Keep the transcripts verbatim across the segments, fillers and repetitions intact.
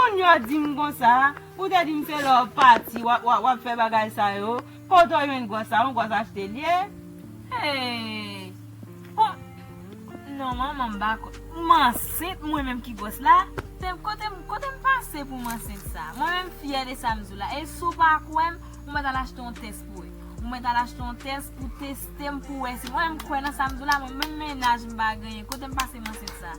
Moun yo di m konsa, ou te di m se lè w pati, w ap, w ap, w ap fè bagay sa yo. Kote w jwenn gwòs sa? Yon gwòs achte l ye? Hey! Bon, non, manman, m pa kwè. M ansent, mwen menm ki gwòs la. Se kote m, kote m pase pou m ansent sa? Mwen menm fyè de sa m di w la. E si w pa kwè m, ou mèt al achte yon tès pou wè. Ou mèt al achte yon tès pou teste m, pou wè si mwen menm kwè nan sa m di w la, mwen menm mennaj m pa genyen. Kote m pase m ansent sa?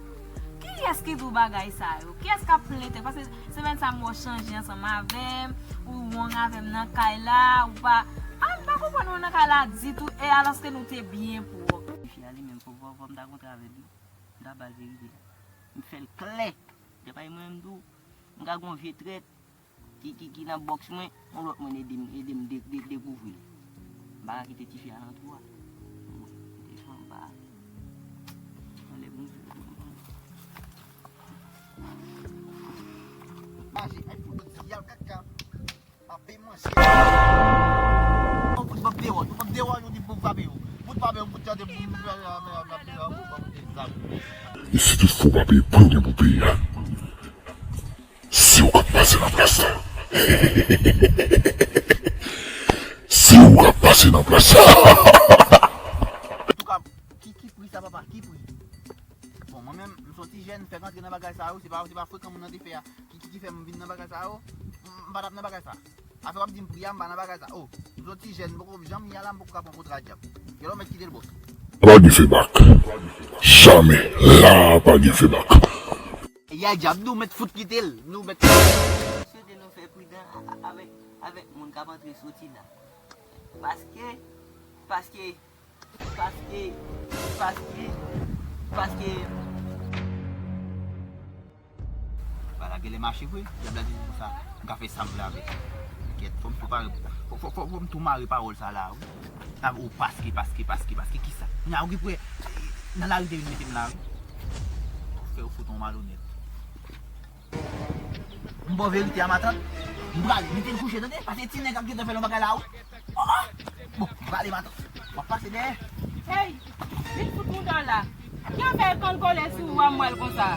Kiyès ki di w bagay sa yo? Kiyès k ap plente? Paske semèn sa m wè w chanje ansanm avè m, ou wrong avè m nan kay la, ou pa, a, m pa konprann ou nan kay la ditou, e alòske nou te byen pwòp. Tifi a li menm, fò, fò, fò m ta kontre avè l wi. M ta ba l verite. M fè l klè. Se pa mwen menm tou. M ka gon vye trèt ki, ki, ki nan bòks mwen, yon lòt moun ede m, ede m de, de, dekouvri l. M pa ka kite tifi a nan twou a. Bon, kite fanm pa. Anlè bon. Mache, ay, pou ti al kaka. Ape manje. Ou fout bòp dewò, nou bòp dewò, nou di pou frape yo. Fout frape yo, fout tande pou frape yo. E si tout fò pa peye pou gen pou peye a. Se ou k ap pase nan plas la. Se ou k ap pase nan plas la. Antouka, ki, ki pri sa, papa? Ki pri? Bon, mwen menm, m soti jèn, fèk antre nan bagay sa yo, se pa, se pa frekan moun nan te fè a. Ki, ki, ki fè m vin nan bagay sa yo? M, m pa t ap nan bagay sa. Afè w ap di m pri a, m pa nan bagay sa. O, m soti jèn, m poko janm ye la, m poko ka pran kontra dyab. Gen lè w mèt kite l, bòs. Pa gen fè bak. Jamè. La, pa gen fè bak. Yay dyab, nou mèt fout kite l. Nou mèt. M swete nou fè pridan a, a, avèk, avèk moun k ap antre soti la. Paske, paske, paske, paske, paske. Bagay la genlè mache vre. Dyab la di m konsa, m ka fè sa m vle avè l. Kèt, fò m tou pare pou sa. Fò, fò, fò, fò m tou mare pawòl sa la, wi. Sa ou paske, paske, paske, paske, kisa? Kounya ou gen pou wè, nan lari te vin mete m la, wi. Fè ou fout on malonèt. M ba w verite a, matant. M prale, mete l kouche, tande? Paske ti nèg ap gentan fè l yon bagay la, wi. Oh, oh. Bon, m prale, matant. M ap pase dèyè. Hey, vin fout mouda w la. Ki afè kòl kole sou ou a m wè l konsa?